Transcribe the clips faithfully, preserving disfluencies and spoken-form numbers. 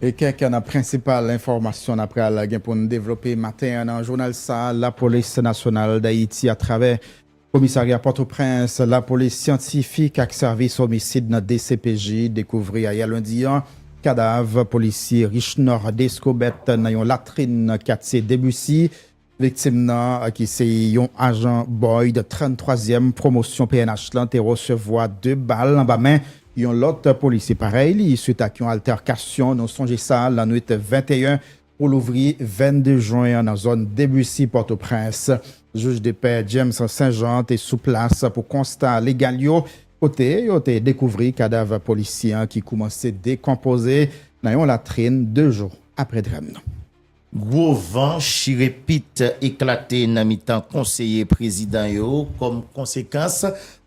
E kèk nan prensipal enfòmasyon n ap pral gen pou n devlope maten an nan jounal sa a, Lapolis Nasyonal Dayiti atravè Komisarya Pòtoprens, lapolis syantifik ak sèvis omisid nan D C P J dekouvri ayè lendi an kadav polisye Richnord Escobet nan yon latrin nan katye Debussy. Viktim nan, ki se yon ajan Boyd tranntwazyèm pwomosyon P N H lan, te resevwa de bal anba men yon lòt polisye parèy li, swit ak yon altèkasyon nan sonje sa, lannwit venteyen pou louvri vennde jen an nan zòn Debussy, Pòtoprens. Jij de pè James Saint-Jean te sou plas pou konsta legal yo, kote yo te dekouvri kadav polisye an ki koumanse dekonpoze nan yon latrin de jou apre dram nan. Gwo van chire pit eklate nan mitan konseye prezidan yo. Kòm konsekans,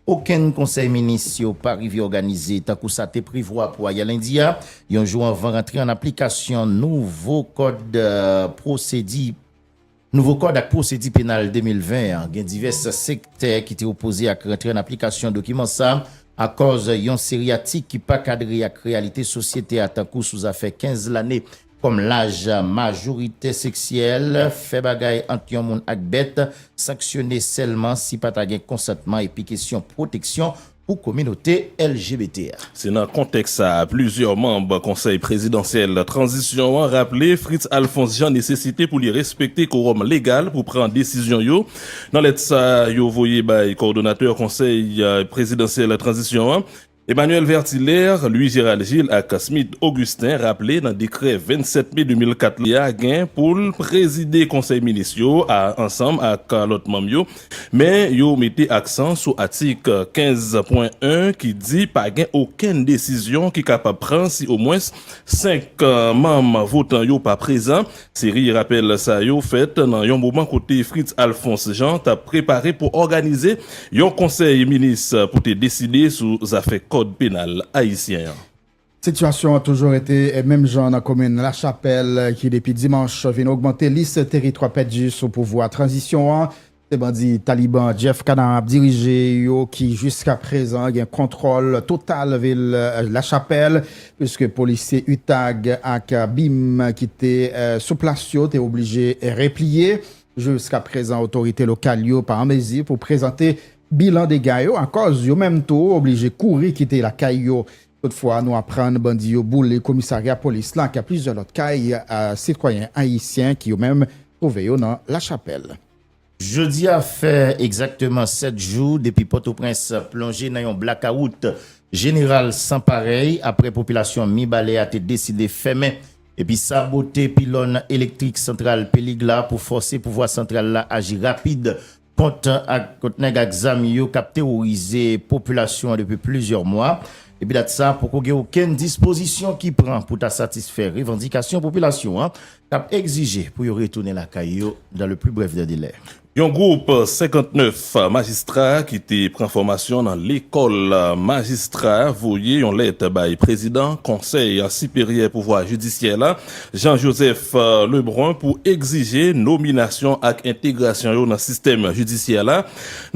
okenn konsèy minis yo pa rive òganize tankou sa te prevwa pou ayè lendi a, yon jou anvan rantre an aplikasyon nouvo kòd, eh, pwosedi, nouvo kòd ak pwosedi penal de mil ven an. Gen divès sektè ki te opoze ak rantre an aplikasyon dokiman sa, akòz yon seri atik ki pa kadre ak reyalite sosyete a, tankou sou zafè kenz lane kòm laj majorite seksyèl, fè bagay ant yon moun ak bèt, sanksyone sèlman si pa ta gen konsantman, epi kesyon pwoteksyon pou kominote L G B T a. Se nan kontèks sa a, plizyè manm Konsèy Prezidansyèl Tranzisyon an raple Fritz Alphonse Jean nesesite pou li respekte kowòm legal pou pran desizyon yo. Nan lèt sa a, yo voye bay kowòdonatè Konsèy, eh, Prezidansyèl Tranzisyon an, Emmanuel Vertilaire, Louis Gérald Gilles ak Smith Augustin raple nan dekrè vennsèt me de mil kat la gen pou l prezide Konsèy Minis yo a, ansanm ak lòt manm yo, men yo mete aksan sou atik kenz pwen en ki di pa gen okenn desizyon ki kapab pran si omwens senk, eh, manm votan yo pa prezan. Seri rapèl sa yo fèt nan yon moman kote Fritz Alphonse Jean t ap prepare pou òganize yon konsèy minis pou te deside sou zafè kòd penal ayisyen an. Sitiyasyon an toujou rete menm jan nan komin Lachapèl, ki depi dimanch vin ogmante lis teritwa pèdi sou pouvwa tranzisyon an. Se bandi Taliban Jeff Kana ap dirije yo ki jiskaprezan gen kontwòl total vil, eh, Lachapèl, piske polisye utag ak bim ki te, eh, sou plas yo te oblije repliye. Jiskaprezan, otorite lokal yo pa an mezi pou prezante bilan dega yo, akòz yo menm tou oblije kouri kite lakay yo. Toutfwa, nou aprann bandi yo boule komisarya polis la ak plizyè lòt kay, eh, sitwayen ayisyen ki yo menm twouve yo nan Lachapèl. Jodi a fè egzakteman sèt jou depi Pòtoprens plonje nan yon blakawout jeneral san parèy, apre popilasyon Mibalè a te deside fèmen epi sabote pilòn elektrik santral Pelig la pou fòse pouvwa santral la aji rapid kont ak, kont nèg ak zam yo k ap teworize popilasyon an depi plizyè mwa. Epi dat sa, poko gen okenn dispozisyon ki pran pou ta satisfè revandikasyon popilasyon an, k ap egzije pou yo retounen lakay yo dans le plus bref des délais. Yon gwoup senkantnèf majistra ki te pran fòmasyon nan lekòl majistra voye yon lèt bay prezidan Konsèy Siperyè Pouvwa Jidisyè la, Jean Joseph Lebrun, pou egzije nominasyon ak entegrasyon yo nan sistèm jidisyè la.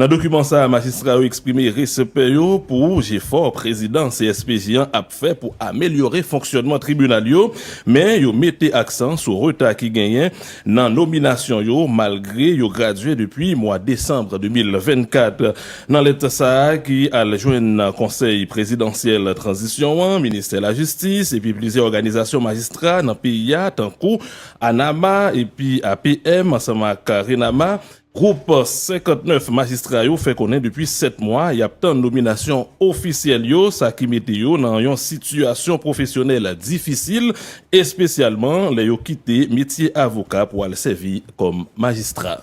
Nan dokiman sa a, majistra yo eksprime respè yo pou jefò prezidan C S P J an ap fè pou amelyore fonksyònman tribinal yo, men yo mete aksan sou reta ki genyen nan nominasyon yo, malgre yo gradye depi mwa desanm de mil vennkat. Nan lèt sa a ki al jwenn Konsèy Prezidansyèl Tranzisyon an, Ministè Lajistis epi plizyè òganizasyon majistra nan peyi a, tankou ANAMA epi A P M ansanm ak RENAMA, gwoup senkantnèf majistra yo fè konnen depi sèt mwa y ap tann nominasyon ofisyèl yo, sa ki mete yo nan yon sitiyasyon pwofesyonèl difisil, espesyalman lè yo kite metye avoka pou al sèvi kòm majistra.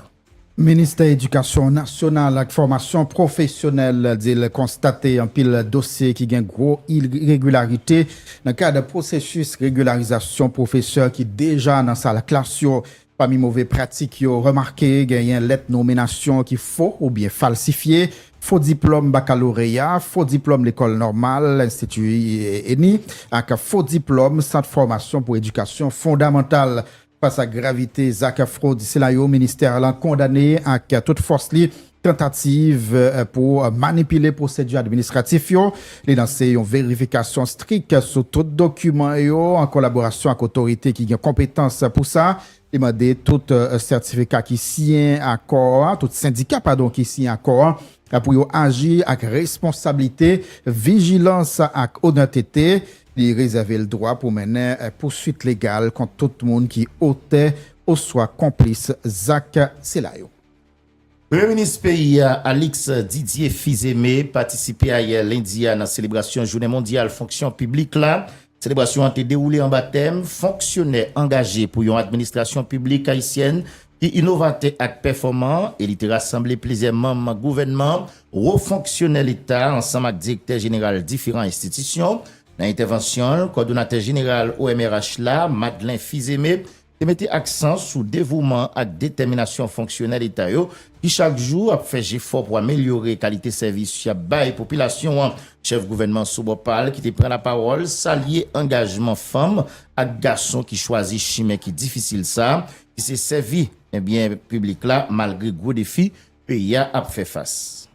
Ministè Edikasyon Nasyonal ak Fòmasyon Pwofesyonèl di l konstate anpil dosye ki gen gwo iregilarite nan kad pwosesis regilarizasyon pwofesè ki deja nan sal klas yo. Pami move pratik yo remake, genyen lèt nominasyon ki fo oubyen falsifye, fo diplòm bakaloreya, fo diplòm lekòl nòmal, enstiti ENI, ak fo diplòm sant fòmasyon pou edikasyon fondamantal. Fas ak gravite zak fwod sila yo, ministè a lan kondane ak tout fòs li tantativ pou manipile pwosedi administratif yo. Li lanse yon verifikasyon strik sou tout dokiman yo an kolaborasyon ak otorite ki gen konpetans pou sa. Li mande tout sètifika ki siyen akò a, tout sendika, padon, ki siyen akò a, pou yo aji ak responsablite, vijilans ak onètete. Li rezève l dwa pou mennen pouswit legal kont tout moun ki otè oswa konplis zak sila yo. Premye minis peyi a, Alix Didier Fils-Aimé, patisipe ayè lendi a nan selebrasyon Jounen Mondyal Fonksyon Piblik la. Selebrasyon an te dewoule anba tèm Fonksyonè angaje pou yon administrasyon piblik ayisyèn ki inovatè ak pèfòman, e li te rasanble plizyè manm gouvènman, wo fonksyonè Leta ansanm ak direktè jeneral diferan enstitisyon. Nan entèvansyon l, kòdonatè jeneral O M R H la, Madlen Fils-Aimé, te mete aksan sou devouman ak detèminasyon fonksyonè Leta yo ki chak jou ap fè jefò pou amelyore kalite sèvis y ap bay popilasyon an. Chèf gouvènman sou bò pa l ki te pran lapawòl salye angajman fanm ak gason ki chwazi chimen ki difisil sa a, ki se sèvi, ebyen, piblik la malgre gwo defi peyi a ap fè fas.